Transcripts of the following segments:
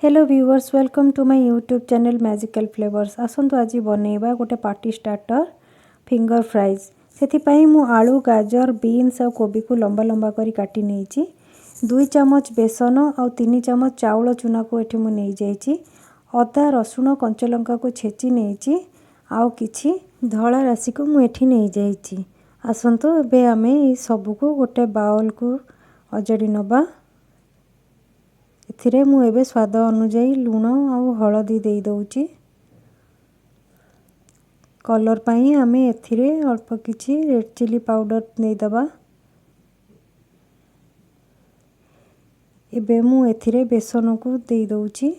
Hello viewers, welcome to my YouTube channel Magical Flavours। ଆସନ୍ତୁ, ଆଜି ବନେଇବା ଗୋଟେ ପାର୍ଟି ଷ୍ଟାର୍ଟର ଫିଙ୍ଗର ଫ୍ରାଇଜ୍। ସେଥିପାଇଁ ମୁଁ ଆଳୁ, ଗାଜର, ବିନ୍ସ ଆଉ କୋବିକୁ ଲମ୍ବା ଲମ୍ବା କରି କାଟି ନେଇଛି। 2 ଚାମଚ ବେସନ ଆଉ 3 ଚାମଚ ଚାଉଳ ଚୁନାକୁ ଏଠି ମୁଁ ନେଇଯାଇଛି। ଅଦା, ରସୁଣ, କଞ୍ଚାଲଙ୍କାକୁ ଛେଚି ନେଇଛି ଆଉ କିଛି ଧଳା ରାଶିକୁ ମୁଁ ଏଠି ନେଇଯାଇଛି। ଆସନ୍ତୁ, ଏବେ ଆମେ ଏଇ ସବୁକୁ ଗୋଟେ ବାଉଲକୁ ଅଜାଡ଼ି ନେବା। ଏଥିରେ ମୁଁ ଏବେ ସ୍ୱାଦ ଅନୁଯାୟୀ ଲୁଣ ଆଉ ହଳଦୀ ଦେଇଦେଉଛି। କଲର୍ ପାଇଁ ଆମେ ଏଥିରେ ଅଳ୍ପ କିଛି ରେଡ଼୍ ଚିଲି ପାଉଡ଼ର ଦେଇଦେବା। ଏବେ ମୁଁ ଏଥିରେ ବେସନକୁ ଦେଇଦେଉଛି।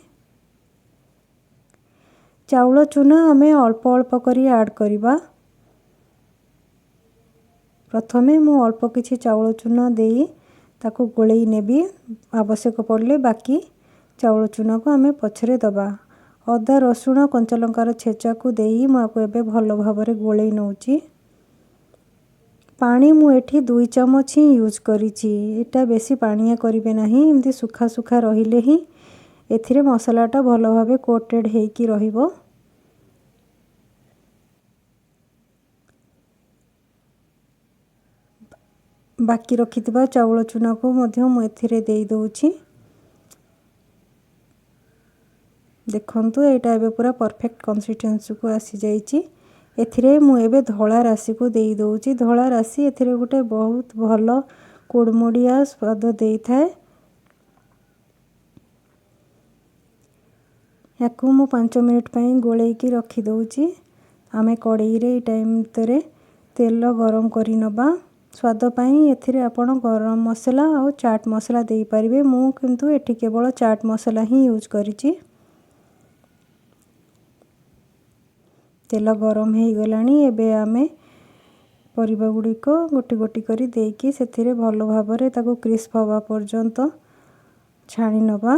ଚାଉଳ ଚୁନା ଆମେ ଅଳ୍ପ ଅଳ୍ପ କରି ଆଡ଼୍ କରିବା। ପ୍ରଥମେ ମୁଁ ଅଳ୍ପ କିଛି ଚାଉଳ ଚୁନା ଦେଇ ତାକୁ ଗୋଳେଇ ନେବି। ଆବଶ୍ୟକ ପଡ଼ିଲେ ବାକି ଚାଉଳ ଚୁନାକୁ ଆମେ ପଛରେ ଦେବା। ଅଦା, ରସୁଣ, କଞ୍ଚାଲଙ୍କାର ଛେଚାକୁ ଦେଇ ମୁଁ ଆକୁ ଏବେ ଭଲ ଭାବରେ ଗୋଳେଇ ନେଉଛି। ପାଣି ମୁଁ ଏଠି 2 ଚାମଚ ହିଁ ୟୁଜ୍ କରିଛି। ଏଇଟା ବେଶୀ ପାଣିଆ କରିବେ ନାହିଁ। ଏମିତି ଶୁଖା ଶୁଖା ରହିଲେ ହିଁ ଏଥିରେ ମସଲାଟା ଭଲ ଭାବେ କୋଟେଡ଼୍ ହେଇକି ରହିବ। ବାକି ରଖିଥିବା ଚାଉଳ ଚୁନାକୁ ମଧ୍ୟ ମୁଁ ଏଥିରେ ଦେଇଦେଉଛି। ଦେଖନ୍ତୁ, ଏଇଟା ଏବେ ପୁରା ପରଫେକ୍ଟ କନସିଷ୍ଟେନ୍ସିକୁ ଆସିଯାଇଛି। ଏଥିରେ ମୁଁ ଏବେ ଧଳା ରାଶିକୁ ଦେଇଦେଉଛି। ଧଳା ରାଶି ଏଥିରେ ଗୋଟେ ବହୁତ ଭଲ କୁଡ଼ୁମୁଡ଼ିଆ ସ୍ୱାଦ ଦେଇଥାଏ। ୟାକୁ ମୁଁ 5 ମିନିଟ୍ ପାଇଁ ଗୋଳେଇକି ରଖିଦେଉଛି। ଆମେ କଡ଼େଇରେ ଏଇ ଟାଇମ୍ ଭିତରେ ତେଲ ଗରମ କରି ନେବା। ସ୍ୱାଦ ପାଇଁ ଏଥିରେ ଆପଣ ଗରମ ମସଲା ଆଉ ଚାଟ୍ ମସଲା ଦେଇପାରିବେ। ମୁଁ କିନ୍ତୁ ଏଠି କେବଳ ଚାଟ୍ ମସଲା ହିଁ ୟୁଜ୍ କରିଛି। ତେଲ ଗରମ ହେଇଗଲାଣି। ଏବେ ଆମେ ପରିବା ଗୁଡ଼ିକ ଗୋଟି ଗୋଟି କରି ଦେଇକି ସେଥିରେ ଭଲ ଭାବରେ ତାକୁ କ୍ରିସ୍ପ ହେବା ପର୍ଯ୍ୟନ୍ତ ଛାଣି ନେବା।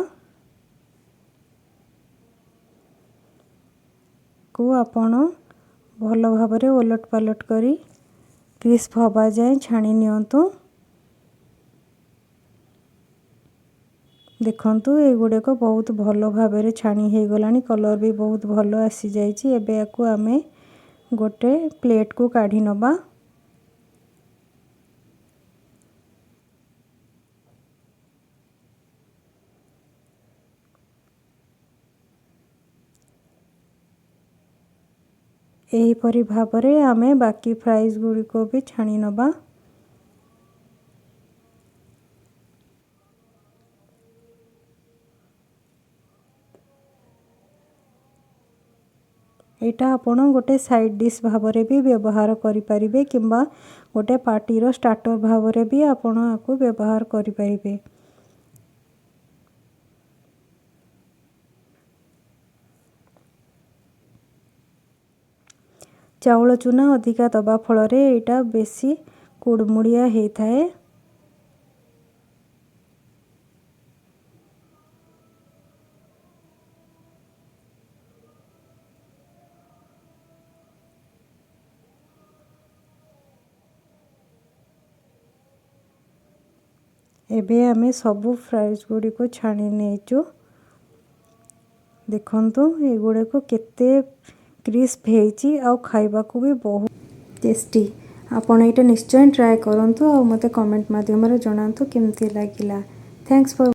କୁ ଆପଣ ଭଲ ଭାବରେ ଓଲଟ ପାଲଟ କରି କ୍ରିସ୍ପ ହେବା ଯାଏଁ ଛାଣି ନିଅନ୍ତୁ। ଦେଖନ୍ତୁ, ଏଗୁଡ଼ିକ ବହୁତ ଭଲ ଭାବରେ ଛାଣି ହେଇଗଲାଣି। କଲର୍ ବି ବହୁତ ଭଲ ଆସିଯାଇଛି। ଏବେ ୟାକୁ ଆମେ ଗୋଟେ ପ୍ଲେଟ୍କୁ କାଢ଼ି ନେବା। ଏହିପରି ଭାବରେ ଆମେ ବାକି ଫ୍ରାଇଜ୍ ଗୁଡ଼ିକ ବି ଛାଣି ନେବା। ଏଇଟା ଆପଣ ଗୋଟେ ସାଇଡ଼୍ ଡିଶ୍ ଭାବରେ ବି ବ୍ୟବହାର କରିପାରିବେ କିମ୍ବା ଗୋଟେ ପାର୍ଟିର ଷ୍ଟାର୍ଟର ଭାବରେ ବି ଆପଣ ୟାକୁ ବ୍ୟବହାର କରିପାରିବେ। ଚାଉଳ ଚୁନା ଅଧିକା ଦେବା ଫଳରେ ଏଇଟା ବେଶୀ କୁଡ଼ୁମୁଡ଼ିଆ ହେଇଥାଏ। ଏବେ ଆମେ ସବୁ ଫ୍ରାଇଜ୍ ଗୁଡ଼ିକୁ ଛାଣି ନେଇଛୁ। ଦେଖନ୍ତୁ, ଏଗୁଡ଼ାକ କେତେ କ୍ରିସ୍ପ ହେଇଛି ଆଉ ଖାଇବାକୁ ବି ବହୁତ ଟେଷ୍ଟି। ଆପଣ ଏଇଟା ନିଶ୍ଚୟ ଟ୍ରାଏ କରନ୍ତୁ ଆଉ ମୋତେ କମେଣ୍ଟ ମାଧ୍ୟମରେ ଜଣାନ୍ତୁ କେମିତି ଲାଗିଲା। Thanks for